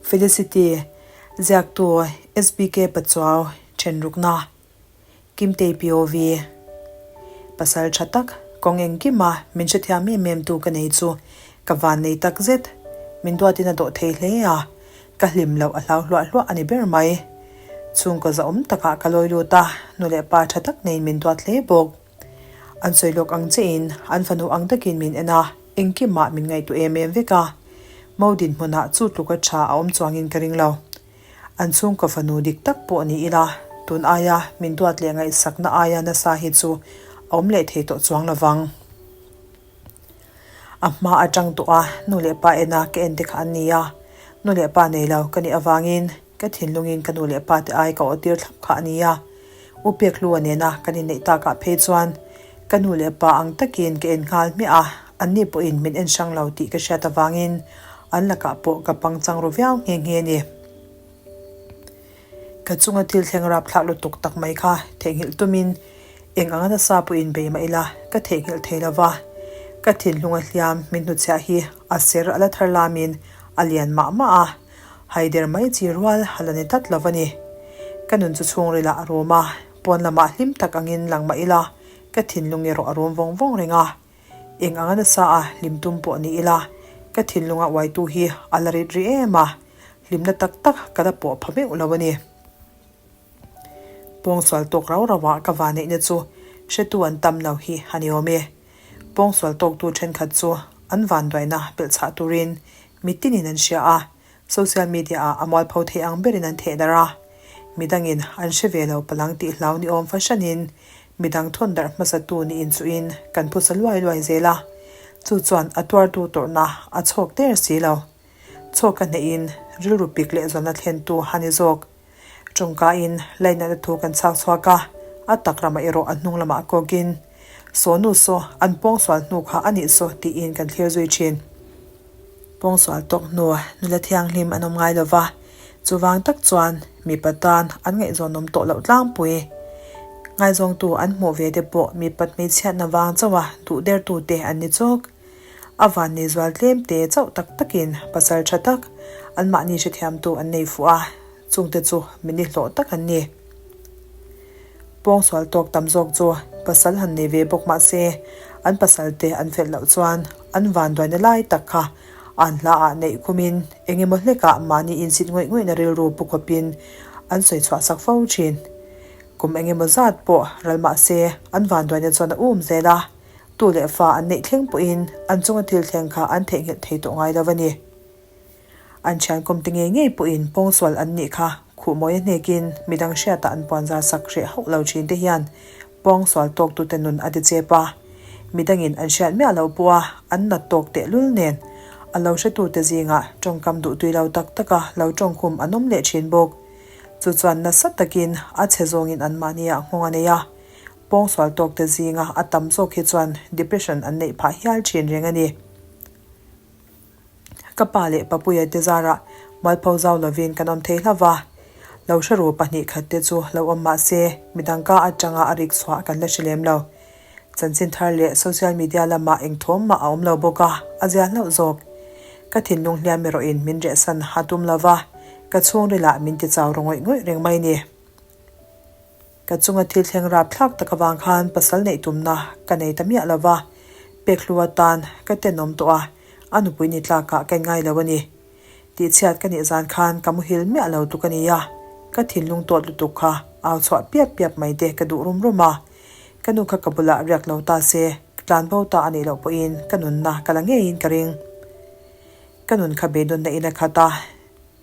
Felicity, Ziaktu, SBK Pachuau, Thenrukna, Kimtei POV, Pasal tha tak, kawng engkima min hrethiam em em tu ka nei chu ka van nei tak zet. Min duatin a dawh thei hle a, ka hlim loh a hlau hluah hluah a ni ber mai. Chhungkaw zahawm takah ka lawi lut a, nu leh pa tha tak neiin min duat hle bawk. An sawi lawk ang chiahin an fanu ang takin min en a, engkimah min ngaihtuah em em vek a. Mo dinhmunah chu tluka tha a awm chuangin ka ring lo. An chhungkaw fanu dik tak pawh ni ila, tun aia min duat leh ngaihsakna aia nasa hi chu a awm leh thei tawh chuang lovang. A hma atang tawh a nu leh pa ena ka en te kha an ni a, nu leh pa nei lo ka nih avangin ka thinlungin ka nu leh pa te ai ka awh tir thlap kha a ni a. U Pekhlua nena kan inneih takah phei chuan ka nu leh pa ang takin ka en nghal hmiah a, anni pawhin min en hrang lo tih ka hriat avangin an lakah pawh ka pangchang ru viau nghe nghe a ni. Ka chunga thil thleng rapthlak lutuk tak mai kha theihnghilh tumin eng anga nasa pawhin bei mah ila ka theihnghilh thei lo va, ka thinlunga hliam min hnuchhiah hi a ser a la thar lamin a lian mah mah a, haider mai chi rual a la ni tlat lo a ni. Ka nun chu chhungrilah a rum a, pawn lamah hlim tak angin lang mah ila ka thinlung erawh a rum vawng vawng reng a. Eng anga nasa a hlim tum pawh ni ila, ka thinlunga uaitu hi a la rit rih em a, hlimna tak tak ka la pawh pha meuh lo a ni. Pawngsual tawk rau rau ah ka vaneihna chu hretu an tam lo hi a ni awm e. Pawngsual tawktu thenkhat chu an vanduaina belhchhah turin mitinin an hria a, Social media ah a mualpho thei ang berin an theh darh a, midangin an hre ve lo palang tih hlau ni awm fahranin midang thawn darh hmasatu niin chuhin kan phusa luai luai zel a, chu chuan a tuartu tawrhna a chhawk der si lo. Chhawk ka hnehin rilru pik leh zawlna thlentu a ni zawk. Tawngkain lainatna thu kan chhak chhuak a, a tak ramah erawh a hnung lamah kawkin, Saw nu saw, an pawngsual hnu kha a nih saw tiin kan thlir zui thin. Pawngsual tawk hnu nula thianghlim an awm ngai lo va, chuvang tak chuan mipa tan an ngaihzawn awm tawh loh tlangpui. Ngaizawngtu an hmuh ve te pawh mipat hmeichhiatna vang chauha duh dertute an ni chawk. A van nei zual tlem te chauh tak takin pasal tha tak anmahni hrethiamtu an nei fuh a, chungte chu mi nihlawh tak an ni. Pawngsual tawk tam zawk chu pasal han nei ve bawk mah se, an pasal te an felh loh chuan an vanduaina lai tak kha an hla ah neih khumin eng emaw hlekah mahni insit ngawih ngawihna rilru pu khawpin an sawi chhuah sak fo thin. Kum eng emaw zat pawh ral mah se an vanduaina chuan a um zel a, tu leh fa an neih thleng pawhin an chunga thil thleng kha an theihnghilh thei tawh ngai lo a ni. An thiankhawm te ngei ngei pawhin pawngsual an nih kha khuhmawi a hnekin midang hriatah an puanzar sak hreh hauh lo thin te hian pawngsual tawktute nun a ti chep a. Midangin an hriat miah loh pawha an nat tawk tehlul nen a lo hretute zingah tawngkam duhtui lo tak taka lo tawngkhum an awm leh thin bawk. Chu chuan nasa takin a chhe zawngin anmahniah nghawng a nei a. Pawngsual tawkte zinga a tam zawk hi chuan depression an neih phah hial thin reng a ni. Ka pa leh Papuia te zarah mualpho zau lovin kan awm thei hlauh va, lo hre ru pahnih khat te chu lo awm mah se midang ka atanga a rik chhuah kan la hre lem lo. Chanchin thar leh social media lamah eng thawm mah a awm lo bawk a, a zia hlauh zawk. Ka thinlung hliam erawhin min rehsan a tum lo va, ka chhungrilah min ti chau ru ngawih ngawih reng mai ni. Ka chunga thil thleng rap thlak tak avang khan pasal neih tumna ka nei ta miah lo va, Pekhlua atan ka tenawm tawh a, a nupui ni tlakah ka inngai lo a ni. Tihchhiat ka nih zan khan ka muhil miah lo tluk a ni a, ka thinlung tawt lutuk kha au chhuah piap piap mai te ka duh rum rum a. Ka nu kha ka bulah riak lo ta se, ka tlanbo ta a nih loh pawhin ka nunna ka la ngeiin ka ring. Ka nun kha beidawnna in a khat a.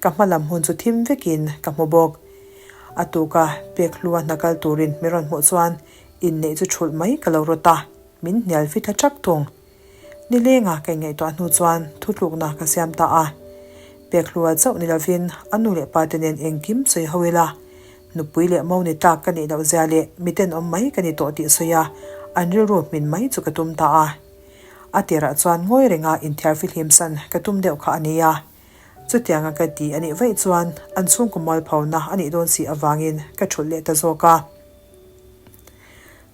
Ka hma lam hun chu thim vekin ka hmu bawk. A tuka pek hlua hna kal turin min rawn hmuh chuan inneih chu thulh mai ka lo rawt a, min hnial fit tha thak thung. Nilenga ka inngaihtuah hnu chuan thutlukna ka siam ta a. Pek hlua chauh ni lovin a nu leh pa te nen engkim sawi ho ila, nupui leh mo ni tlak ka nih loh zia leh miten awm mai ka ni tawh tih sawi a, an rilru hmin mai chu ka tum ta a. A tirah chuan ngawi renga inthiar fihlim san ka tum deuh kha a nia. Chutianga ka ti a nih vaih chuan an chhungkaw mualphona a nih dawn si avangin ka thulh leh ta zawk a.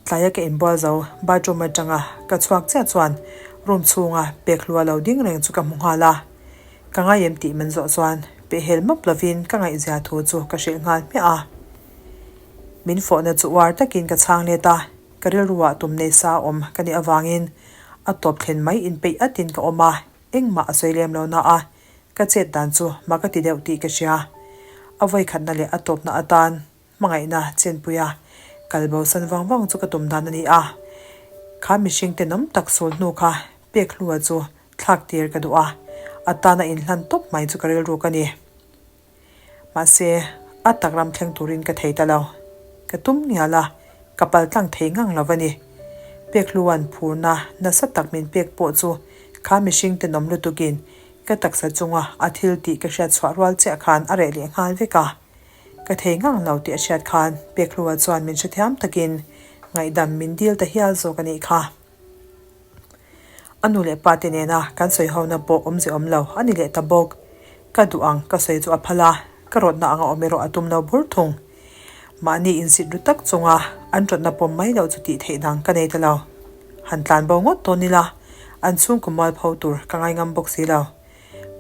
Tlaia ka inbual zo bathroom atanga ka chhuak chiah chuan room chhunga pek hlua lo ding reng chu ka hmu nghal a. Ka ngai em tih min zawh chuan Pehhel map lovin ka ngaihzia thu chu ka hrilh nghal hmiah a. Min fawhna chu uar takin ka chhang let a, ka rilruah tum nei sa awm ka nih avangin a tawp thlen mai inpeih atin ka awm a, engmah a sawi lem lo na a, ka chet dan chu ma ka ti deuh tih ka hria. A vawikhatna leh a tawpna atan hmangaihna chenpuia kal bosan vang vang chu ka tum dan a ni a, kha mihring tenawm tak sul hnu kha pek hlua chu thlak tir ka duh a, a tana inhlan tawp mai chu ka rilruk a ni. Mahse, a tak ram thleng turin ka thei ta lo. Ka tum ngial a, ka pal tlang thei ngang lo a ni. Pekhluan phurna nasa tak min pek pawh chu kha mihring tenawm lutukin ka taksa chunga a thil tih ka hriat chhuah rual chiah khan a reh leh nghal vek a. Ka thei ngang lo tih a hriat khan Pekhlua chuan min hrethiam takin ngaihdam min dil ta hial zawk a nih kha. A nu leh pa te nena kan sawi hona pawh awmze awm lo a ni leh ta bawk. Ka duh ang ka sawi chu a phal a, ka rawtna anga awm erawh a tum lo bur thung. Mahni insit ru tak chunga an rawtna pawm mai loh chu tih theih dang ka nei ta lo. Han tlan bo ngawt dawn ila, an chhungkaw mualpho tur ka ngai ngam bawk si lo.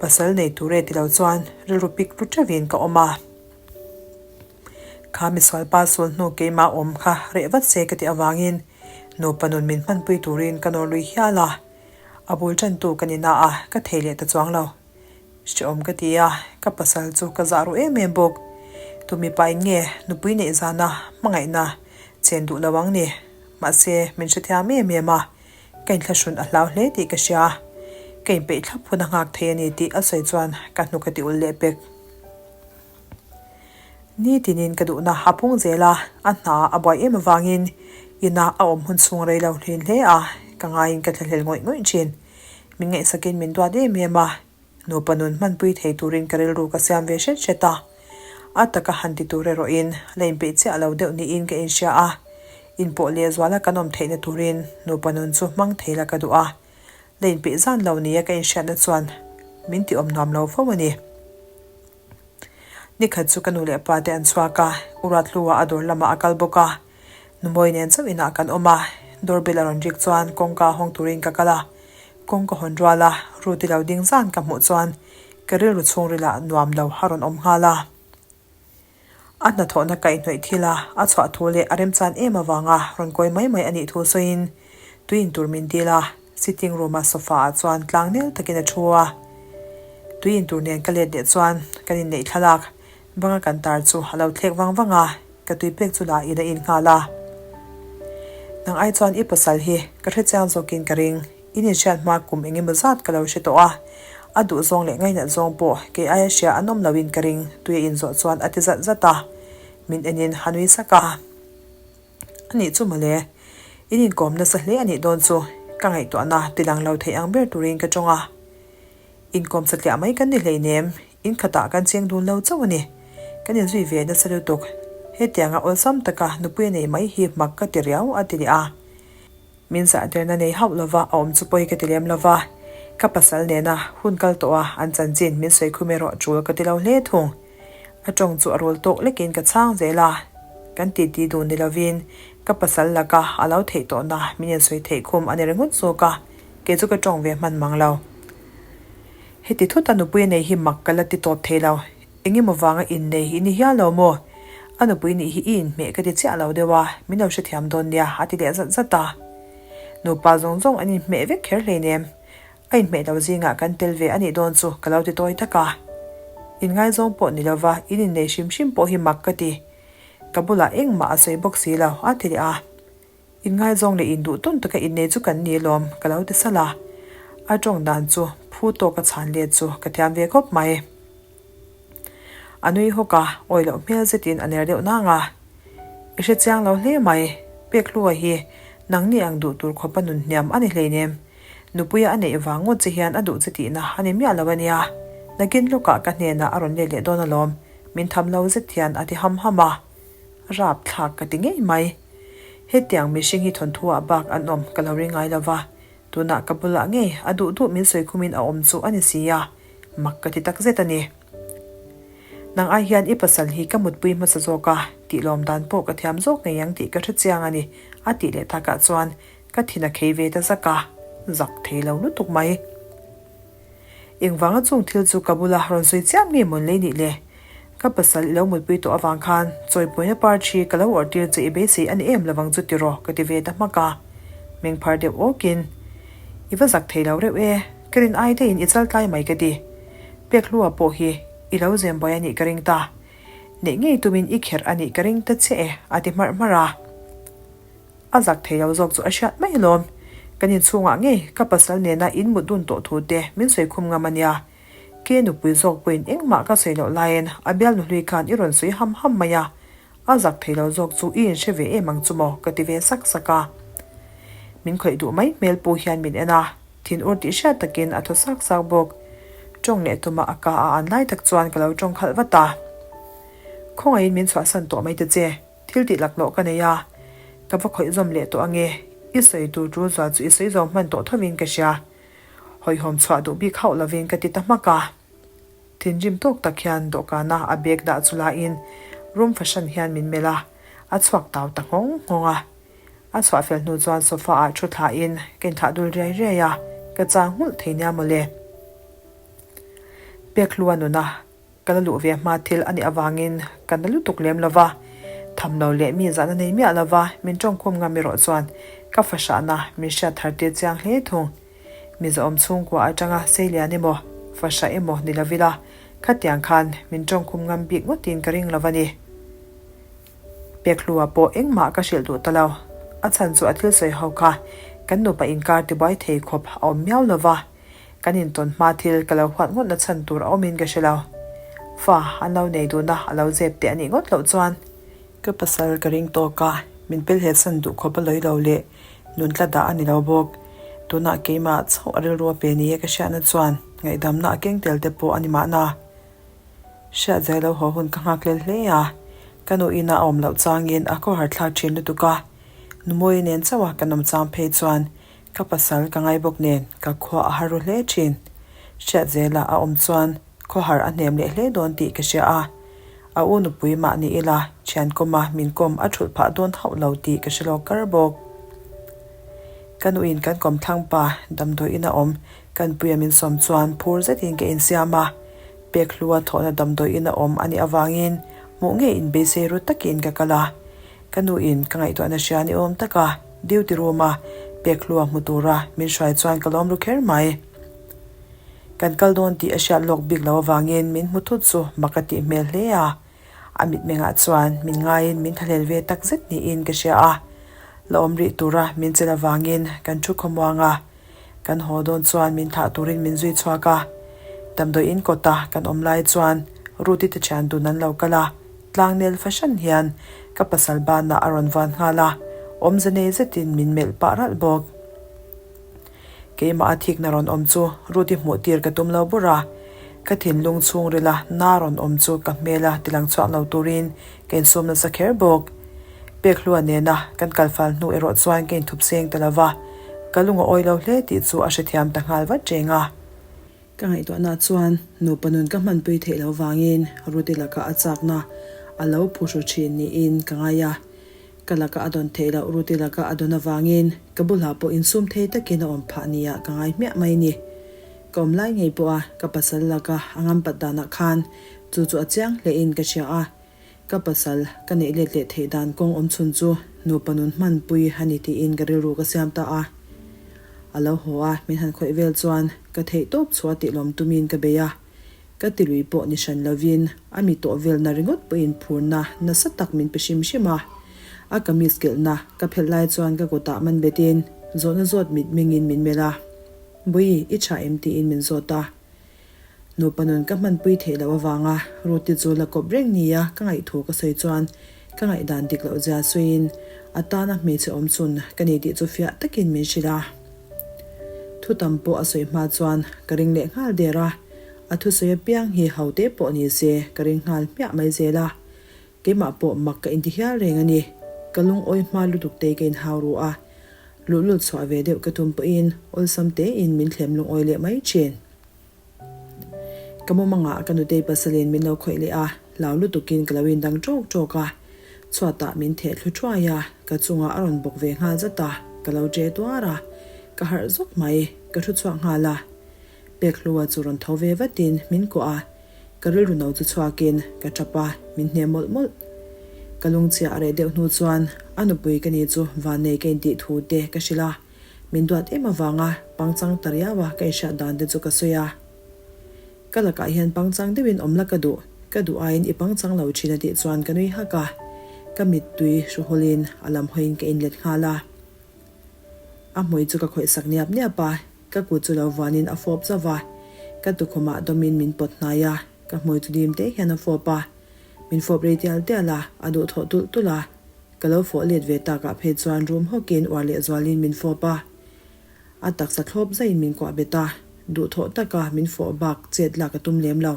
Pasal nei tur e ti lo chuan rilru pik ru teuhin ka awm a. Kha misual pa sul hnu keimah awm kha reh vat se ka tih avangin nupa nun min hmanpui turin ka nawr lui hial a, a bul tantu ka ni na a, ka thei leh ta chuang lo. Hrehawm ka ti a, ka pasal chu ka zah ru em em bawk. Tu mipa in nge nupui neih zana hmangaihna chen duh lo ang ni? Mahse, min hrethiam em em a, ka inthlahrun a hlau hle tih ka hria. Ka inpeih thlap hun a nghak thei a ni tih a sawi chuan ka hnuk a ti ulh leh pek. Ni tinin ka duhna a pung zel a, a hna a buai em avangin inah a awm hun chhung rei lo hlin hle a, ka ngaiin ka thlahlel ngawih ngawih thin. Min ngaihsakin min duat em em a, nupa nun hmanpui thei turin ka rilru ka siam ve hret hret a. A taka han ti tur erawhin la inpeih chiah lo deuh niin ka inhria a, inpawh lehzuala kan awm theihna turin nupa nun chu hmang thei la ka duh a, la inpeih zan lo nia ka inhriatna chuan min ti awm nuam lo fo a ni. Nikhat chu ka nu leh pa te an chhuak a, U Rathlua a dawr lamah a kal bawk a. Numawi nen chauh inah kan awm a, doorbell a rawn rik chuan kawngka hawng turin ka kal a. Kawngka hawn rual a, Ruth-i lo ding zan ka hmuh chuan ka rilru chhungrilah nuam lo a rawn awm nghal a. A hnathawhna kaihhnawih thil a, a chhuah thu leh a remchan em avanga rawn kawi mai mai a nih thu sawiin tui in tur min dil a, sitting room-a sofa-ah chuan tlang nel takin a thu a. Tui in tur nen ka let leh chuan kan inneih thlalak banga kan tar chu a lo thlek vang vang a, ka tui pek chu la in a in nghal a. Nang ai chuan i pasal hi ka hrechiang zawkin ka ring. In inhriat hma kum eng emaw zat ka lo hre tawh a, a duh zawng leh ngainat zawng pawh kei aia hria an awm loin ka ring, tui a inzawh chuan a ti zat zat a, min enin a nui sak a. A nih chu mawle, in inkawm nasa hle a nih dawn chu, ka ngaihtuahna tilang lo thei ang ber turin ka tawng a. Inkawm satliah mai kan ni hleinem, in khatah kan cheng dun lo chauh a ni. Kan inzui ve nasa lutuk, hetianga awlsam taka nupui a nei mai hi mak ka ti riau a ti leh a. Min zahderna nei hauh lova a awm chu pawi ka ti lem lova, ka pasal nena hun kal tawh a an chanchin min sawi khum erawh tul ka ti lo hle thung. A tawng chu a rul tawk lekin ka chhang zel a, kan titi dun ni lovin ka pasal laka a lo theih tawhna min insawi theih khum a ni ringawt zawk a, kei chu ka tawng ve hman mang lo. Heti thuta nupui a nei hi mak ka la ti tawp thei lo. Engemaw vanga innei hi i ni hial lo maw? A nupui nih hi i inhmeh ka ti chiah lo deuh a, min lo hrethiam dawn nia a ti leh zat zat a. Nupa zawng zawng an inhmeh vek kher hleinem. A inhmeh lo zingah kan tel ve a nih dawn chu ka lo ti tawi tak a. Inngaizawng pawh ni lova in innei hrim hrim pawh hi mak ka ti. Ka bulah engmah a sawi bawk si lo a ti leh a. Inngaizawng leh induh tawn taka innei chu kan ni alawm, ka lo ti salh a. A tawng dan chu phu tawka chhan let chu ka thiam ve khawp mai. A nui hawk a, awi loh hmel zetin a ner deuh nang a. I hre chiang lo hle mai, Pekhlua hi nangni ang duh tur khawpa nun hniam a ni hleinem. Nupuia a neih vang ngawt che hian a duh che tihna a ni miah lo a nia. Nakin lawkah ka hnenah a rawn let leh dawn alawm, min tham lo zet hian a ti ham ham a. Rap thlak ka ti ngei mai. Hetiang mihring hi thawnthuah bak an awm ka lo ring ngai lo va, tunah ka bulah ngei a duh duh min sawi khumin a awm chu a ni si a, mak ka ti tak zet a ni. Nang ai hian i pasal hi ka mutpui hmasa zawk a, tih lawm dan pawh ka thiam zawk ngei ang tih ka hre chiang a ni, a tih leh takah chuan ka thin a khei ve ta zak a, zak thei lo lutuk mai. Engvanga chung thil chu ka bula rawn sawi chiam nge mawn lei nih le? Ka pasal i lo mutpui tawh avang khan chawipawina par thi ka lo awrh tir che i beisei a ni em lovang chu tiraw ka ti ve ta hmak a. Meng phar deuh awkin, I va zak thei lo reuh e, ka rin ai daihin i chal tlai mai ka ti. Pekhlua pawh hi i lo zem buai a nih ka ring ta. Neih ngei tumin i kherh a nih ka ring ta che e a ti hmarh hmarh a. A zak thei lo zawk chu a hriat mai alawm. Kan inchhungah ngei ka pasal nena in mut dun tawh thu te min sawi khum ngam a nia. Ke nupui zawk pawhin engmah ka sawi loh laiin a bialnu hlui khan i rawn sawi ham ham mai a. A zak thei lo zawk chu i inhre ve em ang chu maw ka ti ve sak sak a. Min khawih duh mai hmel pu hian min en a, thin ur tih hriat takin a thaw sak sak bawk. Tawng leh tuma a ka a an lai tak chuan ka lo tawng khalh vat a. Khawngaihin min chhuahsan tawh mai ta che. Thil tih laklawh ka nei a, ka va khawih zawm leh tawh ange, i sawi tur tul zual chu i sawi zawm hman tawh thovin ka hria. Hawihhawm chhuah duh bik hauh lovin ka ti ta hmak a. Thinrim tawk tak hian dawhkana a bag dah chu lain room fahran hian min melh a, a chhuak tau ta nghawng nghawng a. A chhuah fel hnu chuan sofa ah thu thlain ka inthlah dul riai riai a, ka chang nghulh thei nia mawle. Pekhlua nuna Ka la luh ve hma thil a nih avangin ka na lutuk lem lo va, tham lo leh mi zahna nei miah lo va min tawngkhum ngam erawh chuan ka fahrahna min hriat thar tir chiang hle thung. Mizoawm chhungkua atanga seilian emaw, fahrah emaw ni lo ila, khatiang khan min tawngkhum ngam bik ngawtin ka ring lo va ni. Pekhlua pawh engmah ka hrilh duh ta lo. A chhan chu a thil sawi ho kha kan nupa inkar tibuai thei khawp a awm miau lo va. Kan intawn hma thil ka lo huat ngawtna chhan tur a awmin ka hre lo. Fa an lo nei duna a lo zep teh a nih ngawt loh chuan. Ka pasal ka ring tawk a, min pelhet san duh khawp a lawi lo leh nun tla dah a ni lo bawk. Tunah keimah chauh a rilru a pe ni e ka hriatna chuan ngaihdamna a keng tel te pawh a ni mahna. Hriat zai lo haw hun ka nghak lel hle a, ka nu ina a awm loh changin a khawhar thlak thin lutuk a, Numawi nen chauh a kan awm chang phei chuan Ka pasal ka ngai bawk nen ka khua a har ru hle thin. Hriat zela a awm chuan khawhar a hnem leh hle dawn tih ka hria a. A u nupui mah ni ila thian kawma min kawm a thulh phah dawn hauh lo tih ka hre lawk kar bawk. Ka nuin kan kawm thlang pa damdawiin a awm kan puia min sawm chuan phur zetin ka insiam a. Pekhlua thawhna damdawiin a awm a nih avangin hmuh ngei inbeisei ru takin ka kal a. Ka nu in ka ngaihtuahna hria ni awm taka duty room a pek hlua hmu tura min hruai chuan ka lawm ru kher mai. Kan kal dawn tih a hriat lawk bik lo avangin min hmu thut chu mak a tih hmel hle a. A mitmengah chuan min ngaiin min thlahlel ve tak zet niin ka hria a. La awm rih tura min chelh avangin kan thu khawmuang a. Kan haw dawn chuan min thlah turin min zui chhuak a, damdawi in kawta kan awm lai chuan Ruth-i te thian dun an lo kal a, tlangnel fahran hian ka pasal banah a rawn van nghal a, awmze nei zetin min melh pah ralh bawk. Keimah a thikna rawn awm chu Ruth-i hmuh tir ka tum lo bur a, ka thinlung chhungrila na rawn awm chu ka hmela tilang chhuak lo turin ka insum nasa kher bawk. Pekhlua nena kan kal fal hnu erawh chuan ka inthup seng ta lo va, ka lung a awi lo hle tih chu a hrethiam ta nghal vat reng a. Ka ngaihtuahna chuan nupa nun ka hmanpui theih loh vangin Ruti laka a chakna a lo phuhru thin niin ka ngai a. Ka laka a dawn theih loh Ruti laka a dawn avangin ka bulah pawh insum thei takin a awm phah nia ka ngai hmiah mai ni. Ka awm lai ngei pawha ka pasal laka a ngampat danah khan chu chu a chiang hlein ka hria a. Ka pasal ka neih let leh theih dan kawng awm chhun chu nupa nun hmanpui a ni tiin ka rilru ka siam ta a. A lo haw a, min han khawih vel chuan ka theih tawp chhuah tih lawm tumin ka bei a. Ka tilui pawh ni hran lovin a mi tawh velna ringawt pawhin phurna nasa tak min pe hrim hrim a. A kamis kilhna ka phelh lai chuan ka kutah man betin zawhna zawt mitmengin min melh a. Bui, i tha em tiin min zawt a. Nupa nun ka hmanpui theih loh avanga Ruth-i chu la kawp reng nia ka ngaihthu ka sawi chuan ka ngaihdan dik loh zia sawiin a tana hmeichhe awm chhun ka ni tih chu fiah takin min hrilh a. Thu tam pawh a sawi hma chuan ka ring leh nghal der a, a thusawi apiang hi ho te pawh ni se ka ring nghal hmiah mai zel a. Keimah pawh mak ka inti hial reng a ni. Ka lungawi hma lutuk te ka inhau ru a, luhlul chhuah ve deuh ka tum pawhin awlsam tein min thlem lungawi leh mai thin. Ka mumangah ka nutei pasalin min lo khawih leh a, hlau lutukin ka lo indang ṭawk ṭawk a. Chhuatah min theh thlu ṭhuai a, ka chungah a rawn bawk ve nghal zat a, ka lo ṭe tuar a. Ka harh zawk mai, ka ṭhu chhuak nghal a. Pekhlua chu rawn tho ve vatin min kuah a, ka rilru no chu chhuakin ka tap a, min hne mawlh mawlh. Ka lungchhia a reh deuh hnu chuan a nupui ka ni chu vannei ka intih thu te ka hrilh a, min duat em avanga pangchang ta riau a ka inhriat dan te chu ka sawi a. Ka lakah hian pangchang deuhin awm la ka duh, ka duh aiin i pangchang lo thin a tih chuan ka nui hak a, ka mittui hru hawlin a lam hawiin ka inlet nghal a. A hmui chu ka khawih sak niap niap a, ka kut chu lo vuanin a fawp zauh va, ka tukhumah dawmin min pawt hnai a, ka hmui chu dim te hian a fawp a, min fawp rei tial tial a, a duhthawh tulh tulh a, ka lo fawh let ve takah phei chuan rum hawkin uar lehzualin min fawp a. A taksa thlawp zaiin min kuah bet a, duhthawh taka min fawh bak chet lak a tum lem lo.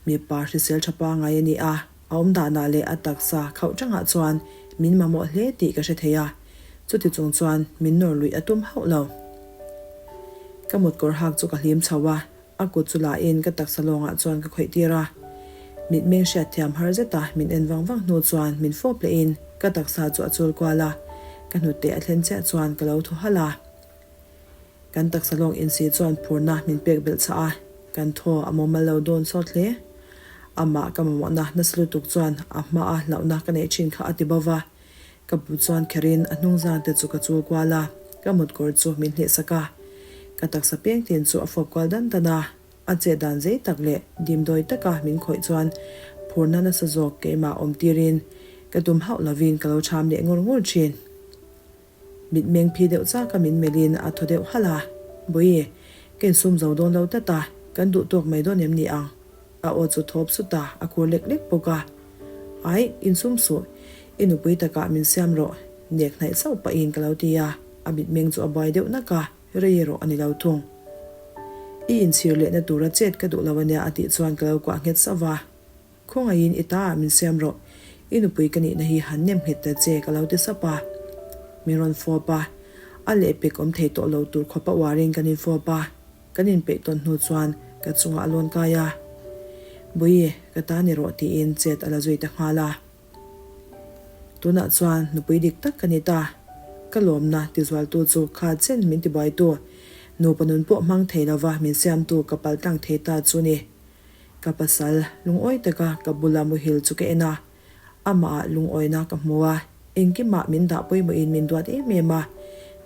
Mipa hrisel tha pangai a ni a, a awm danah leh a taksa khauh tangah chuan min mamawh hle tih ka hre thei a, chuti chung chuan min nawr luih a tum hauh lo. Ka mutkawr hak chu ka hlim chho a, A kut chu lahin ka taksa lawngah chuan ka khawih tir a. Mitmeng hriatthiam har zeta min en vang vang hnu chuan min fawp lehin ka taksa chu a chul kual a, ka hnute a thlen chiah chuan ka lo thaw halh a. Kan taksa lawng insi chuan phurna min pek belh chah a, kan thaw a mumal lo dawn sawt hle. Amah ka mamawhna nasa lutuk chuan a hmaa hlauhna ka neih thin kha a ti bo va. Ka bu chuan kherin a hnung zan te chu ka chul kual a, ka mutkawr chu min hleh sak a. Ka taksa peng tin chu a fawp kual dan dan a, a chet dan zei tak leh dimdawi taka min khawih chuan phurna nasa zawk keimah awm tirin ka tum hauh lovin ka lo cham leh ngur ngur thin. Mitmeng phi deuh chaka min melhin a thaw deuh halh a, Bawihi, ka insum zo dawn lo tlat a, kan duh tawk mai dawn em ni ang? A aw chu thawp sut a, a khur lek lek bawk a. Aih, insum suh. I nupui takah min siam rawh, nek hnaih chauh pahin ka lo ti a, a mitmeng chu a buai deuh nak a, rei erawh a ni lo thung. I inchhir lehna tura chet ka duh lo ania a tih chuan ka lo kuah nghet sauh va. Khawngaihin i taah min siam rawh, i nupui ka nihna hi han nem nghet ta che ka lo ti sap a. Min rawn fawp a, a lehpek awm thei tawh lo tur khawpa uarin kan infawp a. Kan inpeih tawn hnu chuan ka chungah a lawn kai a, Bawihi, ka ta ni rawh tiin chet a la zui ta nghal a. Tunah chuan nupui dik tak ka ni ta. Ka lawmna tizualtu chu kha chen min tibuaitu, nupa nun pawh hmang thei lova min siamtu ka pal tlang thei ta chu ni. Ka pasal lungawi taka ka bula muhil chu ka en a, Amah lungawina ka hmu a, engkimah min dah pawimawhin min duat em em a.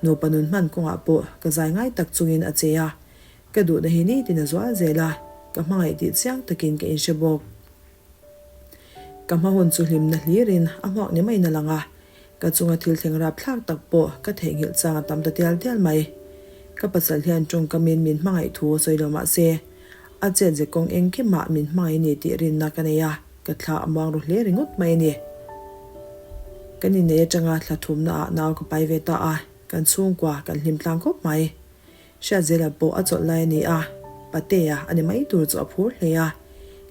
Nupa nun hman kawngah pawh ka zai ngai tak chungin a che a, ka duhna hi nitin a zual zel a, ka hmangaih tih chiang takin ka inhre bawk. Ka hma hun chu hlimna hlirin a hmuak ni maiin a lang a, ka chunga thil thleng rapthlak tak pawh ka theihnghilh chang a tam ta tial tial mai. Ka pasal hian tawngkamin min hmangaih thu sawi lo mah se, a chet ze kawng engkimah min hmangaih ni tih rinna ka nei a. Ka thla a muang ru hle ringawt mai a ni. Kan innei atanga thla thumna ah nau ka pai ve ta a, kan chhungkua kan hlim tlang khawp mai. Hriatzela pawh a chawlh lai a ni a, Patea a ni mai tur chu a phur hle a.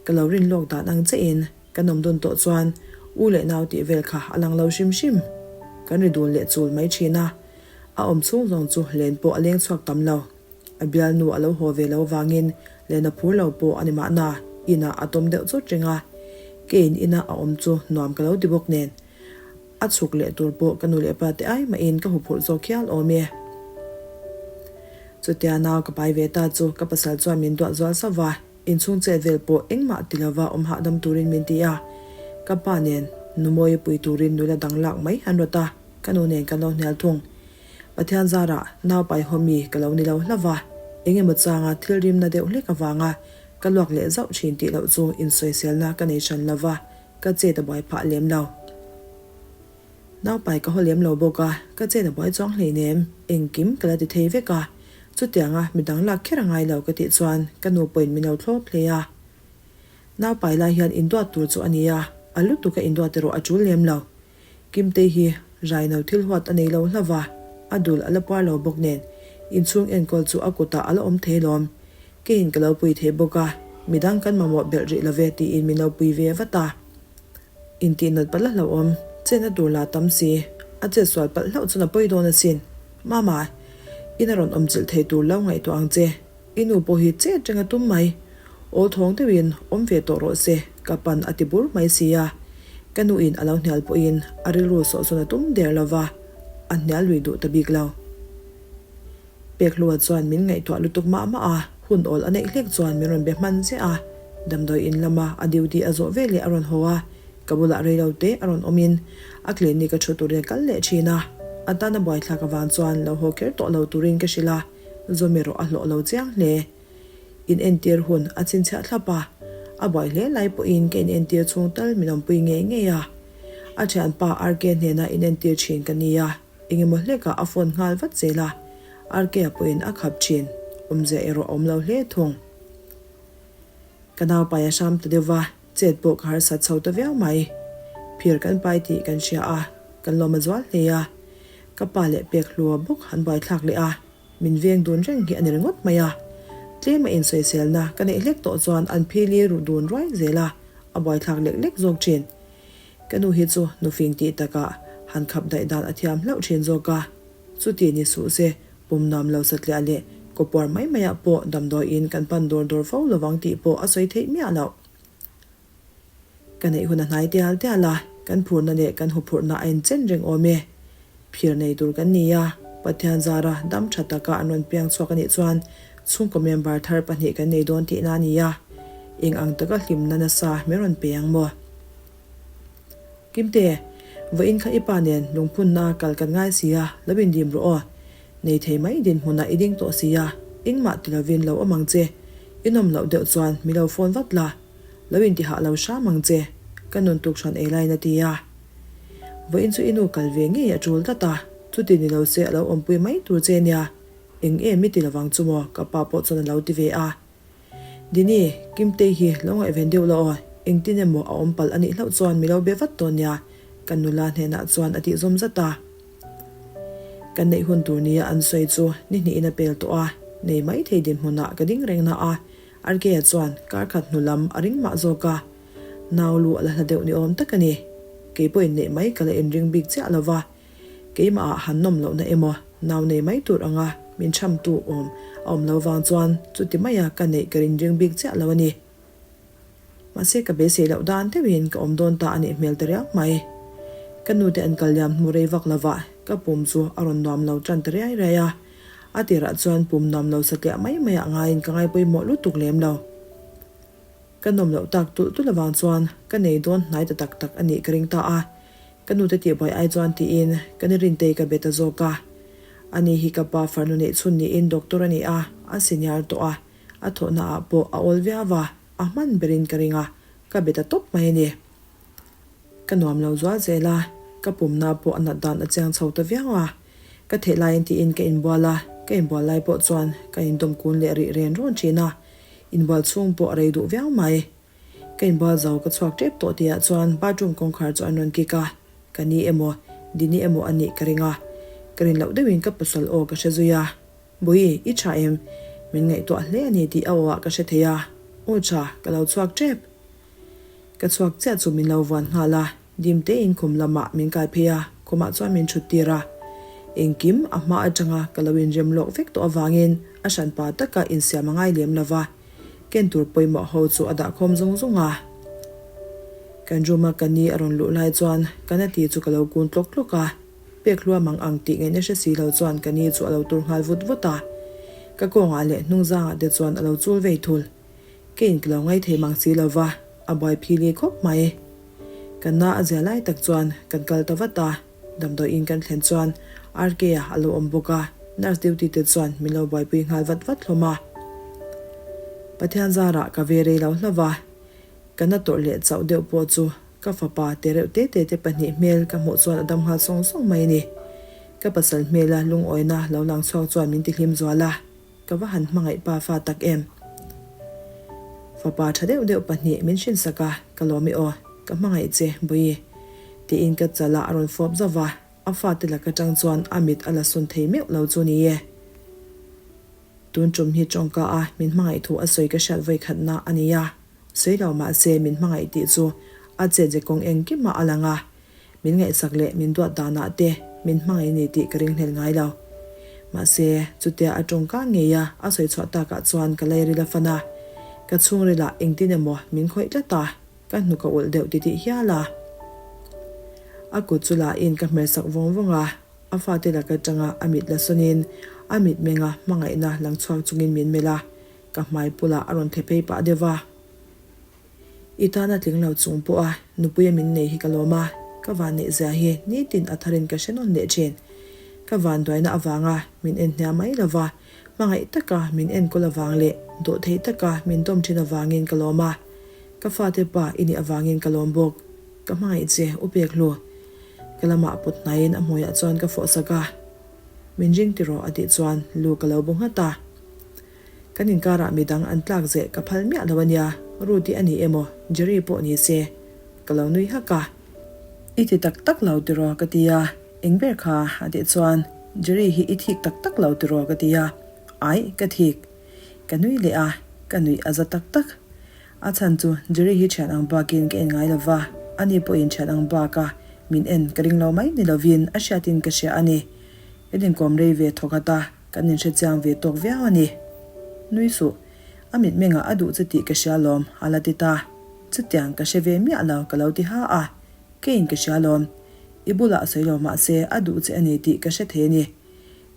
Ka lo rin lawk dan ang che in kan awm dun tawh chuan u leh nau tih vel kha a lang lo hrim hrim. Kan ri dun leh chul mai thin a, a awm chhung zawng chu len pawh a leng chhuak tam lo. A bialnu a lo haw ve lo vangin Lena phur lo pawh a ni mahna, inah a tawm deuh chawt reng a. Keiin ina a awm chu nuam ka lo ti bawk nen. A chhuk leh tur pawh ka nu leh pa te ai mahin ka huphurh zawk hial awm e. Chutia nau ka pai ve ta chu ka pasal chuan min duat zual sauh va, inchhung chet vel pawh engmah ti lova awm hahdam turin min ti a. Ka pa nen Numawia pui turin nula dang lak mai an rawt a, ka nu nen kan lo hnial thung. Pathian zarah naupai hawmi ka lo ni lo hlauh va, eng emaw changa thil rimna deuh hlek avanga ka luak leh zauh thin tih loh chu insawiselna ka nei hran lo va, ka chet a buai phah lem lo. Naupai ka haw lem lo bawk a, ka chet a buai chuang hleinem, engkim ka la ti thei vek a, chutianga midang lak kher a ngai lo ka tih chuan ka nu pawhin min lo thlawp hle a. Naupai lai hian induat tur chu a ni a, a lutuk a induat erawh a tul lem lo. Kimtei hi Raino thil huat a nei lo hlauh va, a dul a la puar lo bawk nen inchhung enkawl chu a kutah a la awm thei lawm. Keiin ka lo pui thei bawk a, midang kan mamawh belh rih lo ve tiin min lo pui ve vat a. Intihnat palh a hlauhawm, chetna tur la tam si, a chet sual palh hlauh chuan a pawi dawn asin. Mama, in a rawn awm chilh thei tur lo ngaihtuah ang che. I nu pawh hi chet reng a tum mai. Awl thawng deuhin awm ve tawh rawh se, ka pan a ti bur mai si a. Ka nuin a lo hnial pawhin a rilru sawhsawn a tum der lo va, a hnial lui duh ta bik lo. Pekhlua chuan min ngaihtuah lutuk mah mah a. Hun awl a neih hlek chuan min rawn be hman chiah a, damdawi in lama a duty a zawh veleh a rawn haw a, ka bulah reilo te a rawn awmin a clinic a thu turin a kal leh thin a, a tana buaithlak avang chuan lo haw kher tawh lo turin ka hrilh a, zawm erawh a hlawh lo chiang hle. In entir hun a chhinchhiah thlap a, a buai hle lai pawhin ka in entir chhung tal min awmpui ngei ngei a, a thianpa RK hnena in entir thin ka nia. Engemaw hlekah a phone nghal vat zel a, RK-a pawhin a khap thin, awmzia erawh a awm lo hle thung. Ka naupai a hram ta deuh va, chet pawh ka harsat chho ta viau mai. Phir kan pai tih kan hria a, kan lawm a zual hle a. Ka pa leh pek hlua bawk an buaithlak leh a, min veng dun reng hi a ni ringawt mai a. Tlema insawiselna ka neih hlek tawh chuan an phili ruh dun ruai zel a, a buaithlak lek lek zawk thin. Ka nu hi chu nufing tih takah han khap daih dan a thiam hlauh thin zawk a, chuti ni suh se pum nuam lo satliah leh kawpuar mai maiah pawh damdawiin kan pan dawr dawr fo lovang tih pawh a sawi theih miah loh. Ka neih hun a hnai tial tial a, kan phurna leh kan huphurhna a inchen reng awm e. Phir nei tur kan ni a, Pathian zara dam tha taka an rawn piang chhuak a nih chuan chhungkaw member thar pahnih kan nei dawn tihna a ni a, eng ang taka hlimna nasa min rawn pe ang maw? Kimte, vawiin kha i pa nen lungphunna kal kan ngai si a, lo indim rawh aw. Nei thei mai dinhmunah i ding tawh si a, engmah ti lovin lo awm ang che. I nawm loh deuh chuan mi lo phone vat la, lo intihah lo hram ang che, ka nun tuk hran ei laiin a ti a. Vawiin chu i nu kal ve ngei a tul tlat a, chuti ni lo se a lo awmpui mai tur che nia, eng em i ti lovang chu maw ka pa pawh chuan a lo ti ve a. Dini, Kimtei hi lo ngaihven deuh la aw, engtin emaw a awm palh a nih hlauh chuan mi lo be vat dawn nia, ka nula hnenah chuan a tih zawm zat a. Kan neih hun tur nia an sawi chu ni hnihin a pel tawh a, nei mai thei dinhmunah ka ding reng na a, Arkeia chuan kar khat hnu lam a ring mah zawk a, nau lu a la hla deuh ni awm tak a ni. Kei pawhin neih mai ka la inring bik chiah lo va, Keimahah han nawm lohna emaw nau nei mai tur anga min chhamtu awm a awm lo vang chuan chuti maia ka neih ka rinring bik chiah lo a ni. Mahse ka beisei loh dan deuhin ka awm dawn ta a nih hmel ta riau mai. Ka nute an kal liam hmu rei vak lovah ka pum chu a rawn nuam lo tan ta riai riai a, a tirah chuan pum nuam lo satliah mai maiah ngaiin ka ngaipawimawh lutuk lem lo. Ka nawm loh tak tulh tulh avang chuan ka nei dawn hnai ta tak tak a nih ka ring ta a, ka nute tihbuai ai chuan tiin ka ni Rintei ka be ta zawk a. Ani hi ka pa farnu neih chhun niin doctor a ni a, a senior tawh a, a thawhna ah pawh a awl viau a, a hman berin ka ring a, ka be ta tawp mai a ni. Ka nuam lo zual zel a, ka pumna pawh a nat dan a chiang chho ta viau a. Ka theih laiin tiin ka inbual a, ka inbual lai pawh chuan ka indawm kun leh rih ren rawn thin a, inbual chhung pawh a rei duh viau mai. Ka inbual zo ka chhuak tep tawh tihah chuan bathroom kawngkhar chu an rawn kik a, ka ni emaw, Dini emaw a nih ka ring a, ka rin loh deuhin ka pasal aw ka hre zui a, Bawi, i tha em? Min ngaihtuah hle a ni tih a aw ah ka hre thei a, Aw tha, ka lo chhuak tep. Ka chhuak chiah chu min lo vuan nghal a, dim tein khum lamah min kai phei a, khumah chuan min thut tir a. Engkim a hma atanga ka lo inrem lawk vek tawh avangin a hranpa taka insiam a ngai lem lo va, ken tur pawimawh ho chu a dahkhawm zung zung a. Kan room a ka ni a rawn luh lai chuan ka na ti chu ka lo kun tlawk tlawk a, pek hluam ang ang tih ngaihna hre si lo chuan ka ni chu a lo tur nghal vut vut a. Ka kawngah leh hnungzangah te chuan a lo chul vei thul. Keiin ka lo ngaithei mang si lo va, a buai phili khawp mai. Kan na a zia lai tak chuan kan kal ta vat a, damdawiin kan thlen chuan RK-a a lo awm bawk a, nurse duty te chuan min lo buaipui nghal vat vat hlawm a. Pathian zarah ka ve rei lo hlauh va, ka na tawrh leh chauh deuh pawh chu ka fapa te reuh te te te pahnih hmel ka hmuh chuan a dam nghal sawng sawng mai a ni. Ka pasal hmela lungawina lo lang chhuak chuan min tihlim zual a. Ka va han hmangaih pa fa tak em. Fapa tha deuh deuh pahnih min hrinsak a, ka lawm i aw, ka hmangaih che, Bawi. Tiin ka chal ah a rawn fawp zauh va, a fate lak atang chuan a mit a la sun thei meuh lo chu ni e. Tun tum hi tawngka a min hmangaih thu a sawi ka hriat vawi khatna a ni a, sawi lo mahse min hmangaih tih chu a che ze kawng engkim ah a lang a, Min ngaihsak leh min duat danah te min hmangaih ni tih ka ringhlel ngai lo. Mahse, chutia a tawngka ngei a a sawi chhuah takah chuan ka lairil a fan a. Ka chhungrilah engtin emaw min khawih tlat a, ka hnuk a ulh deuh titih hial a. A kut chu lahin ka hmersak vawng vawng a, a fate lak atanga a mit la sawnin a mitmenga hmangaihna lang chhuak chungin min melh a. Ka hmai bulah a rawn thle phei pah deuh va. I tana tling lo chung pawha nupuia min nei hi ka lawm a, ka van neih zia hi nitin a tharin ka hre nawn leh thin. Ka vanduaina avanga min en hniam mai lo va, hmangaih taka min enkawl avang leh dawhtheih taka min dawm thin avangin ka lawm a. Ka fate pa i nih avangin ka lawm bawk. Ka hmangaih che, u pek hlu. Ka lamah pawt hnaiin a hmuiah chuan ka fawhsak a. Min ring tiraw a tih chuan lu ka lo bu nghat a. Kan inkarah midang an tlak zeh ka phal miah lo ania, Rudy a ni emaw, Jerry pawh ni se. Ka lo nui hak a. I ti tak tak lo tiraw ka ti a, eng ber kha a tih chuan Jerry hi i thik tak tak lo tiraw ka ti a, aih ka thik. Ka nui leh a, ka nuih a za tak tak. A chhan chu Jerry hi thian ang bakin ka en ngai lo va, ani pawhin thian ang baka min en ka ring lo mai ni lovin a hriatin ka hria a ni. Kan inkawm rei ve thawk hat a. Kan inhre chiang ve tawk viau a ni. Nui suh, a mitmengah a duh che tih ka hria lawm, a la ti ta. Chutiang ka hre ve miah lo ka lo ti ha a, keiin ka hria lawm. I bulah a sawi lo mahse a duh che a ni tih ka hre thei a ni.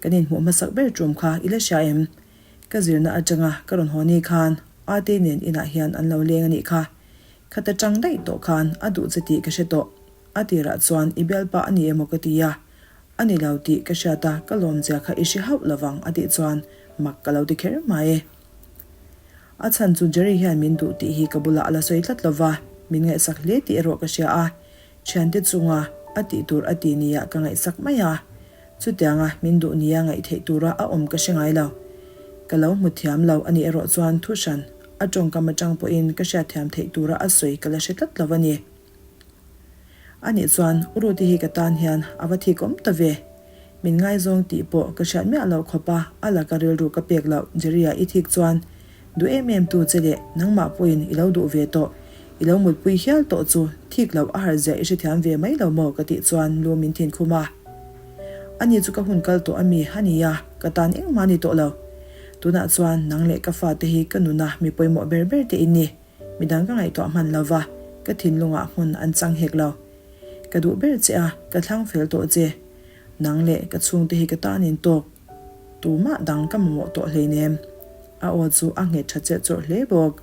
Kan inhmuh hmasak ber tum kha i la hria em? Ka zirna atanga ka rawn haw ni khan Ate nen inah hian an lo leng a nih kha. Khata tang daih tawh khan a duh che tih ka hre tawh. A tirah chuan i bialpa a ni emaw ka ti a, A ni lo tih ka hriat a, ka lawmzia kha i hre hauh lovang a tih chuan mak ka lo ti kher mai. A chhan chu Jerry hian min duh tih hi ka bulah a la sawi tlat lova, min ngaihsak hle tih erawh ka hria a, thiante chunga a tih tur a ti nia ka ngaihsak mai a. Chutianga min duh nia ngaih theih tura a awm ka hre ngai lo. Ka lo hmu thiam lo a nih erawh chuan thu hran a tawngkam atang pawhin ka hriatthiam theih tura a sawi ka la hre tlat lo a ni. A nih chuan U Ruti hi ka tan hian a va thik awm ta ve. Min ngaizawng tih pawh ka hriat miah loh khawp a, a laka rilru ka pek loh Jerry-a i thik chuan duh em em tu che leh nangmah pawhin i lo duh ve tawh, i lo mutpui hial tawh chu thik loh a harh zia i hrethiam ve mai lo maw ka tih chuan lu min thin khum a. Ani chu ka hun kal tawh ami a ni a, ka tan engmah a ni tawh lo. Tunah chuan nang leh ka fate hi ka nuna mi pawimawh ber ber te in ni. Midang ka ngaihtuah hman lo va, ka thinlungah hmun an chang hek lo. Ka duh ber che a, ka thlang fel tawh che. Nang leh ka chhungte hi ka tan in tawk. Tumah dang ka mamawh tawh hleinem. A aw chu a nghet tha chelh chawrh hle bawk.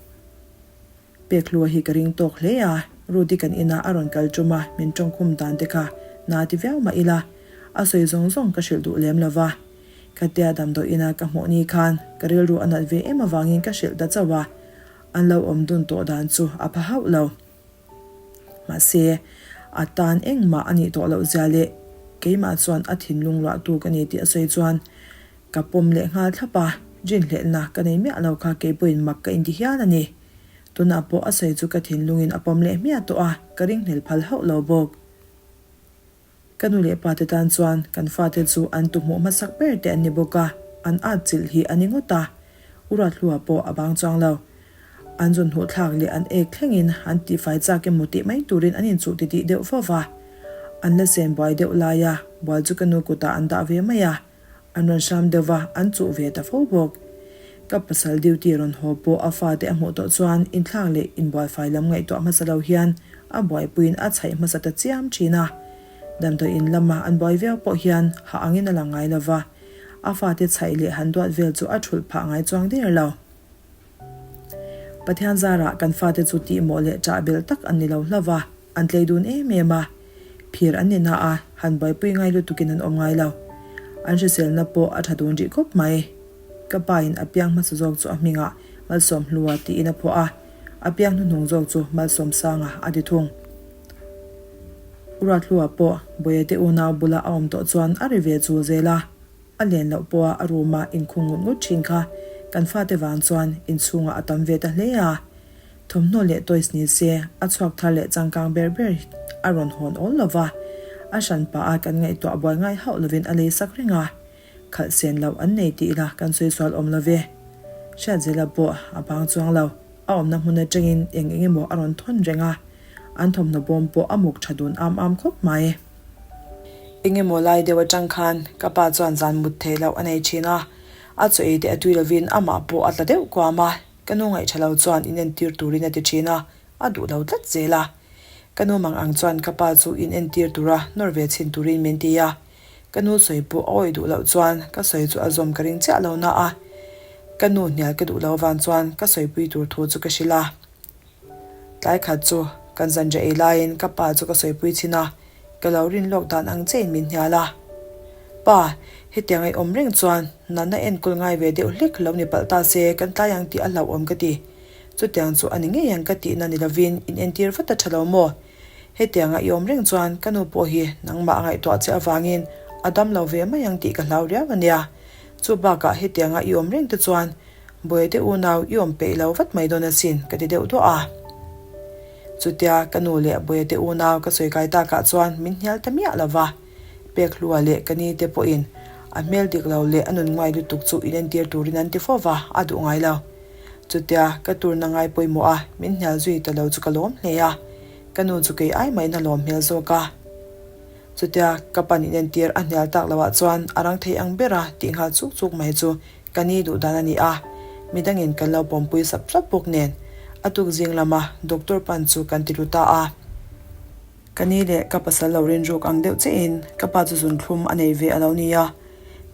Pekhlua hi ka ring tawk hle a, Rudy kan inah a rawn kal tum a, min tawngkhum dan te kha na ti viau mah ila, a sawi zawng zawng ka hrilh duh lem lo va. Khatia damdawi ina ka hmuh ni khan ka rilru a nat ve em avangin ka hrilh ta chauh a. An lo awm dun tawh dan chu a pha hauh lo. Mahse, a tan engmah a nih tawh loh zia leh keimah chuan a thinlung luahtu ka ni tih a sawi chuan ka pawm leh nghal thlap a, rinhlelhna ka nei miah lo kha keipawhin mak ka inti hial a ni. Tunah pawh a sawi chu ka thinlungin a pawm leh hmiah tawh a, ka ringhlel phal hauh lo bawk. Ka nu leh pate tan chuan kan fate chu an tuhmuh hmasak ber te an ni bawk a, an at chilh hi a ni ngawt a. U Rathlua pawh a bang chuang lo. An zun hnuh thlak leh an ek thlengin an tihfai chak emaw tih mai turin an inchuh titih deuh fo va. An la sen buai deuh laia bual chu ka nu kutah an dah ve mai a. An rawn hram deuh va, an chuh ve ta fo bawk. Ka pasal duty rawn haw pawh a fate a hmuh tawh chuan inthlak leh inbualfai lam ngaihtuah hmasa lo hian a buaipuiin a chhaih hmasa ta chiam thin a. Damdawi in lama an buai viau pawh hian hah angin a lang ngai lo va, a fate chhaih leh han duat vel chu a thulh phah ngai chuang der lo. Pathian zarah kan fate chu tihmawh leh ṭah belh tak an ni lo hlauh va, an tlei dun em em a. Phir an ni na a, han buaipui ngai lutukin an awm ngai lo. An hriselna pawh a ṭha dun rih khawp mai. Ka pain a piang hmasa zawk chu a hmingah Malsawmhlua tiin a phuah a, a piang hnuhnung zawk chu Malsawmsanga a ti thung. U Rathlua pawh Bawihate unau bula a awm tawh chuan a ri ve chul zel a. A len loh pawha a room-a inkhung ngut ngut thin kha kan fate vang chuan inchhungah a tam ve ta hle a. Thawmhnaw leh toys ni se a chhuak thar leh changkang ber ber a rawn hawn awl lo va, a hran pah a kan ngaihtuah buai ngai hauh lovin a lei sak reng a. Khalh sen loh an nei tih ila kan sawi sual awm lo ve. Hriatzela pawh a bang chuang lo. A awmna hmun atangin eng eng emaw a rawn thawn reng a, an thawmhnaw bawm pawh a muk tha dun am am khawp mai. Eng emaw lai deuh atang khan ka pa chuan zan mut theih loh a nei thin a, a chaw ei te a tui lovin amah pawh a tla deuh kuam a, ka nu ngaihṭha lo chuan inentir turin a ti thin a, a duh lo tlat zel a. Ka nu mang ang chuan ka pa chu inentir tura nawr ve chhin turin min ti a, ka nu sawi pawh a awih duh loh chuan ka sawi chu a zawm ka ring chiah lo na a. Ka nu hnial ka duh lo avang chuan ka sawipui tur thu chu ka hrilh a. Tlai khat chu kan zanriah ei laiin ka pa chu ka sawipui chhin a, ka lo rin lawk dan ang chiahin min hnial a. Pa, hetiang ei awm reng chuan natna enkawl ngai ve deuh hlek lo ni palh ta se kan tlai ang tih a hlauhawm ka ti. Chutiang chu a ni ngei ang ka tihna ni lovin in entir vat a tha lo maw? Hetianga i awm reng chuan ka nu pawh hi nangmah a ngaihtuah che avangin a dam lo ve mai ang tih ka hlau riau a nia. Chu bakah hetianga i awm reng te chuan Bawihte unau i awm peih lo vat mai dawn asin ka ti deuh duah a. Chutia ka nu leh Bawihte unau ka sawi kai takah chuan min hnial ta miah lo va. Pekhlua leh ka ni te pawhin a hmel dik lo leh a nun ngai lutuk chu inentir turin an ti fo va, a duh ngai lo. Chutia ka turna ngai pawimawh a min hnial zui ta lo chu ka lawm hle a, ka nu chu kei ai mahin a lawm hmel zawk a. Chutia ka pan inentir a hnial tak loh ah chuan a rang thei ang ber a tih nghal chuk chuk mai chu ka ni duh dan a ni a, midangin kan lo pawmpui sap sap bawk nen a tuk zing lama doctor pan chu kan ti ru ta a. Ka ni leh ka pasal lo rinruk ang deuh chiahin ka pa chu zunthlum a nei ve a lo ni a,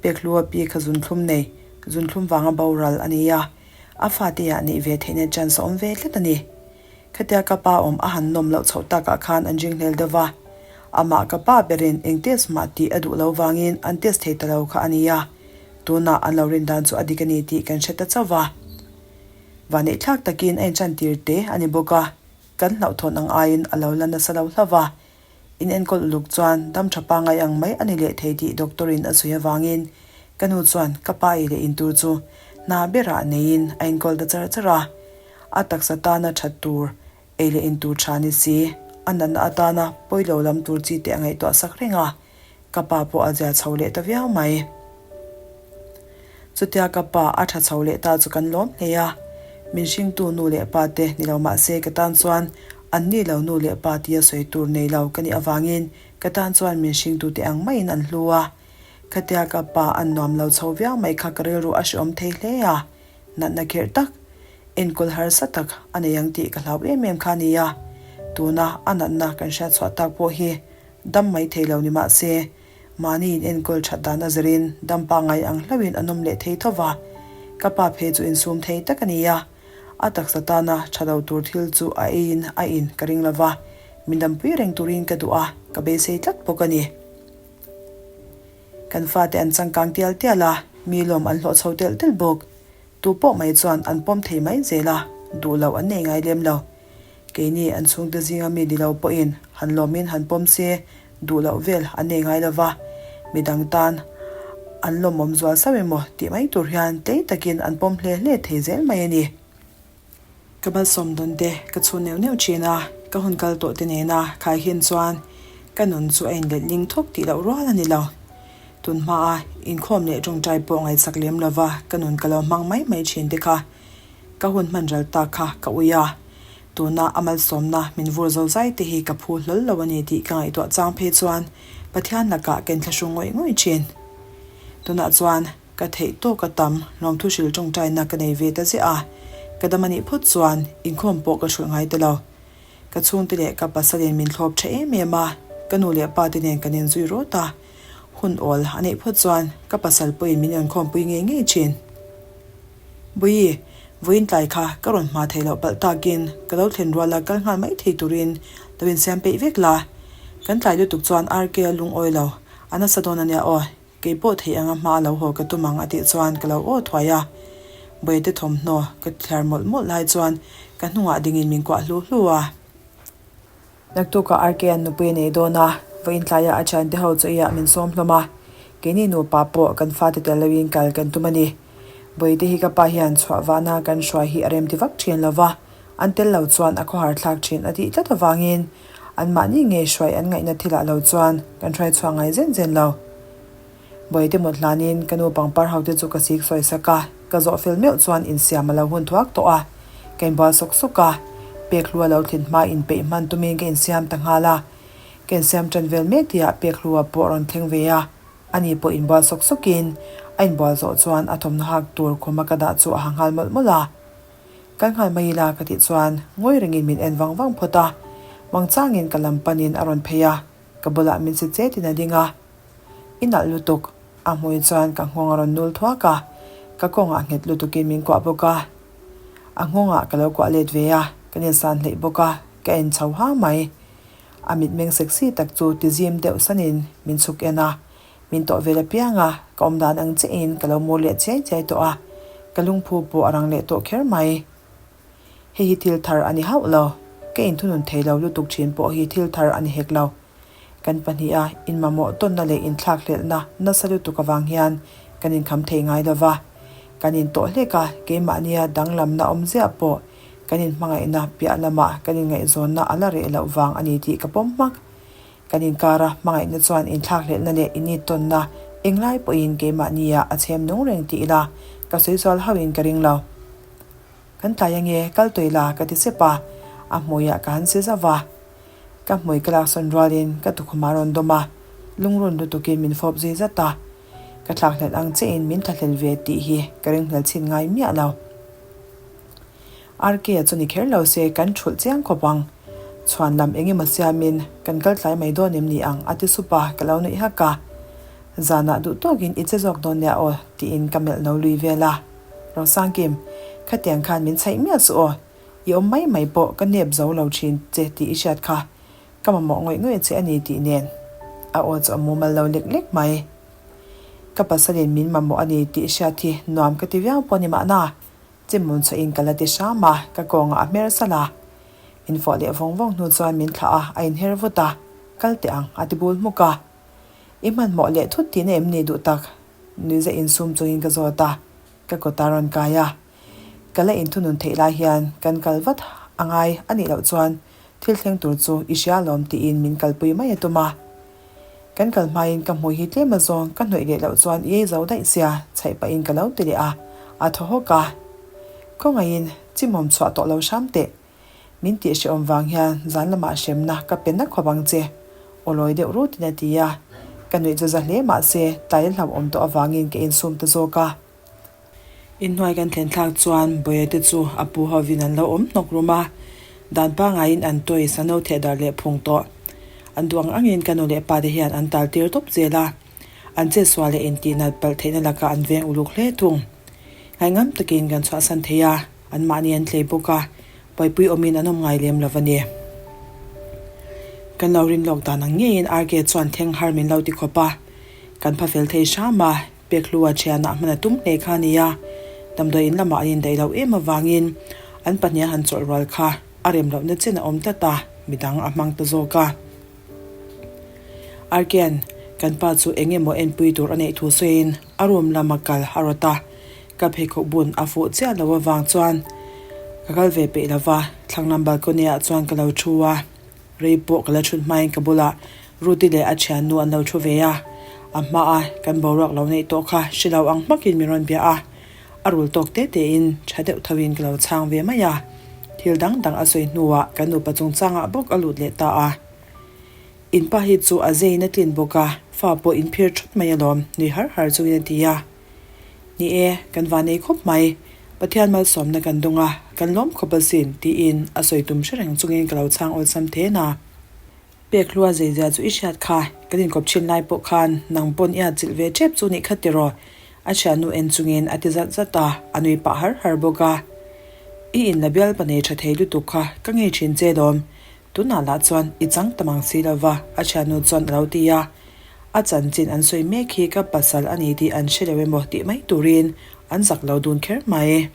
Pekhlua pi kha zunthlum nei Zunthlum vanga boral a ni a, a fate ah neih ve theihna chance a awm ve tlat a ni. Khatia ka pa awm a han nawm loh chhoh takah khan an ringhlel deuh va, amah ka pa berin eng test mah tih a duh lo vangin an test thei ta lo kha a ni a, tunah an lo rin dan chu a dik a ni tih kan hre ta chauh va. Vaneihthlak takin a inchantir te a ni bawk a, kan hlauhthawn ang aiin a lo la nasa lo hlauh va, In enkawl uluk chuan dam tha pangai ang mai a ni leh thei tih doctor in a sawi avangin ka nu chuan ka pa ei leh in tur chu hna berah neiin a enkawl ta char char a. A taksa tana that tur ei leh in tur tha ni si, a natna atana pawilo lam tur chi te a ngaihtuah sak reng a, ka pa pawh a zia chho leh ta viau mai. Chutia ka pa a tha chho leh ta chu kan lawm hle a, min hringtu nu leh pa te ni lo mah se ka tan chuan an ni lo nu leh pa tia sawi tur nei lo ka nih avangin ka tan chuan min hringtu te ang maiin an hlu a. Khatia ka pa an nuam lo chho viau mai kha ka rilru a hrehawm thei hle a, natna kherh tak, enkawl harsa tak a nei ang tih ka hlau em em kha a ni a, tuna a natna kan hriatchhuah tak pawh hi dam mai thei lo ni mah se Mahni in enkawl that dan a zirin dam pangngai ang hlauhin an awm leh thei tho va, ka pa phei chu insum thei tak a ni a, a taksa tana tha lo tur thil chu a eiin a in ka ring lo va, min dampui reng turin ka duh a, ka beisei tlat bawk a ni. Kan fate an changkang tial tial a, mi lawm an hlawh chho telh telh bawk. Tu pawh mai chuan an pawm thei mai zel a, duh loh an nei ngai lem lo. Keini an chhungte zinga mi ni lo pawhin han lawmin han pawm se duh loh vel an nei ngai lo va, midang tan an lawmawm zual sauh emaw tih mai tur hian tlei takin an pawm hle hle thei zel mai a ni. Ka malsawm dawn te ka chhun neuh neuh thin a, ka hun kal tawh te nena khai hin chuan ka nun chu a inlet ling thawk tih loh rual a ni lo. Tun hmaa inkhawm leh tawngtai pawh ngaihsak lem lova ka nun ka lo hmang mai mai thin te kha Ka hun hman ral tak kha ka ui a, tuna a malsawmna min vur zo zai te hi ka phu hlawl lo a ni tih ka ngaihtuah chang phei chuan Pathian lakah ka inthlahrung ngawih ngawih thin. Tunah chuan ka theih tawk a tam lawmthu hril tawngtaina ka nei ve ta ziah a, ka dam a nih phawt chuan inkhawm pawh ka hrulh ngai ta lo. Ka chhungte leh ka pasalin min thlawp tha em em a, ka nu leh pa te nen kan inzui rawt a, hun awl a neih phawt chuan ka pasal pawhin min inkhawmpui ngei ngei thin. Bawi, vawiin tlai kha ka rawn hma theih loh palh takin ka lo thlen ruala kal nghal mai thei turin lo insiam peih vek la. Kan tlai lutuk chuan RK a lungawi lo, a nasa dawn a nia aw, kei pawh thei anga hma a lo haw ka tum ang a tih chuan ka lo aw thuai a. Bawihte thawmhnaw ka thliar mawlh mawlh lai chuan ka hnungah dingin min kuah hlu hlu a. Naktukah RK-a'n nupui a nei dawn a, vawiin tlaiah a thiante ho chu eiah min sawm hlawm a, keini nupa pawh kan fate tel loin kal kan tum a ni. Bawihte hi ka pa hian chhuah vahna kan hruai hi a remti vak thin lo va, an tel lo chuan a khawhar thlak thin a tih tlat avangin anmahni ngei hruai an ngaihna thilah lo chuan kan hruai chhuah ngai zen zen lo. Bawihte mut hlanin ka nu pangpar hote chu ka sik sawi sak a, ka zawh fel meuh chuan insiam a lo hun thuak tawh a, ka inbual sawk sawk a, Pekhlua lo thlen hma inpeih hman tumin ka insiam ta nghal a, ka insiam tan vel mek tihah Pekhlua pawh a rawn thleng ve a, ani pawh inbual sawk sawkin a inbual zawh chuan a thawmhnaw hak tur khuma ka dah chu a ha nghal mawlh mawlh a. Kal nghal mai ila ka tih chuan ngawi rengin min en vang vang phawt a, mangchangin ka lam panin a rawn phei a, ka bulah min si chetin a ding a. I nalh lutuk, a hmui chuan ka nghawng a rawn nul thuak a. Ka kawngah nghet lutukin min kuah bawk a, a nghawngah ka lo kuah let ve a, kan insan hleih bawk a, ka en chho ha mai. A mitmeng sexy tak chu tizim deuh sanin min chhuk en a, min tawh vel apiang a, ka awm dan ang chiahin ka lo mur leh chiai chiai tawh a, ka lungphu pawh a rang leh tawh kher mai. Hei hi thil thar a ni hauh lo, ka inthunun thei lo lutuk thin pawh hi thil thar a ni hek lo. Kan pahniha inmamawh tawnna leh inthlakhlelhna nasa lutuk avang hian kan inkham thei ngai lo va, kan intawh hlek a, keimahnia danglamna awm ziah pawh kan inhmangaihna piah lamah kan inngaihzawnna a la reh loh vang a ni tih ka pawm hmak. Kan inkara hmangaihna chuan inthlakhlelhna leh initawnna englai pawhin keimahnia a chhem nung reng tih ila ka sawi zual hauhin ka ring lo. Kan tlai ange, kal tawih la ka ti sep a, a hmuiah ka han si zauh a. Ka hmui ka laksawn rualin ka tukhum a rawn dawm a, lungrun lutukin min fawp zui zat a. Ka thlakhlelh ang chiahin min thlahlel ve tih hi ka ringhlel chhin ngai miah lo. RK-a chu ni kher lo se kan thulh chiang khawp ang. Chhuan lam eng emaw siamin kan kal tlai mai dawn em ni ang a ti sup a, ka lo nuih hak a. Zanah duh tawkin i che zawk dawn nia aw tiin ka melh no lui vel a. Rosangkim, khatiang khan min chhaih miah suh aw. I awm mai mai pawh ka nep zo lo thin che tih i hriat kha. Ka mamawh ngawih ngawih che a ni tih nen. A aw chu a mumal lo lek lek mai. Ka pasalin min mamawh a ni tih hriat hi nuam ka ti viau pawh ni mahna. Chimmun chhuahin ka la ti hram a, ka kawngah a hmer salh a. Min fawh leh vawng vawng hnu chuan min thlah a, a inher vut a. Kal teh ang, a ti bul hmuk a. I hmanhmawh leh thut tihna em ni duh tak? Nuiza insum chungin ka zawt a, ka kawt a rawn kai a. Ka la inthunun theih lai hian kan kal vat a ngai a nih loh chuan thil thleng tur chu i hria alawm tiin min kalpui mai a tum a. Kan kal hmain ka hmui hi tlem azawng ka hnawih leh loh chuan i ei zo daih sia chhaih pahin ka lo ti leh a, a thaw hawk a. Khawngaihin chimawm chhuah tawh lo hram teh. Min tih hrehawm vang hian zan lamah hremna ka pe na khawp ang che, aw lawi deuh rutin a ti a. Ka nuih chu za hle mahse tlai a hlauhawm tawh avangin ka insum ta zawk a. Inhnuai kan thlen thlak chuan Bawia te chu a pu hovin an lo awm hnawk rum a, dan pangaiin an toy sano theh dar leh phung tawh. An duh ang angin ka nu leh pa te hian an tal tir tawp zel a, an chetsual leh intihnat palh theihna lakah an veng uluk hle thung. Ngaihngam takin kan chhuahsan thei a. Anmahni an tlei bawk a, buaipui awmin an awm ngai lem lo a ni. Kan lo rin lawk dan ang ngeiin RK chuan thleng har min lo ti khawp a, kan pha fel thei hram a, Pekhlua thianah hman a tum hle kha a ni a, damdawi in lamah an indaih loh em avangin an pahniha han chawlh rual kha a rem lohna chen a awm tlat a, midang a hmang ta zawk a. RK-a'n kan pa chu eng emaw enpui tur a neih thu sawiin a room lama kal a rawt a, Ka pheikhawk bun a fuh chiah lo avang chuan ka kal ve peih lo va, thlanglam balcony ah chuan ka lo thu a, rei pawh ka la thut hmain ka bulah Rudy leh a thiannu an lo thu ve a, a hmaa kan boruak lo neih tawh kha hre lo ang hmakin min rawn bia a, a rul tawk te tein tha deuh thoin ka lo chhang ve mai a, thil dang dang a sawi hnuah kan nupa chungchangah bawk a lut leh ta a. In pa hi chu a zeiin a tlin bawk a, fa pawh in phir thut mai alawm, nui har har chungin a ti a. Ni e, kan va nei khawp mai. Pathian malsawmna kan dawng a, kan lawm khawp asin, tiin a sawi tum hre reng chungin ka lo chhang awlsam then a. Pek hlua zeizia chu i hriat kha, kan inkawp thin lai pawh khan nang pawn i atchilh ve tep chu nih kha tiraw? A thiannu en chungin a ti zat zat a, a nui pah har har bawk a. I inla bialpa nei tha thei lutuk kha ka ngei thin che lawm, Tunah lah chuan i chang ta mang si lova, a thiannu chuan a lo ti a. A chanchin an sawi mek hi ka pasal a ni tih an hre lo emaw tih mai turin an zak lo dun kher mai.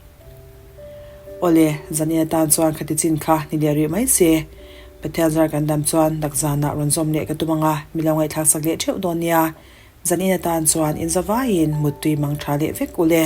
Awle, zanin atan chuan khati chin kha ni leh rih mai se. Pathian zar kan dam chuan lakzanah rawn zawm leh ka tum ang a, mi lo ngaihthlak sak leh theuh dawn nia. Zanin atan chuan inzavaiin muttui mang tha leh vek ule.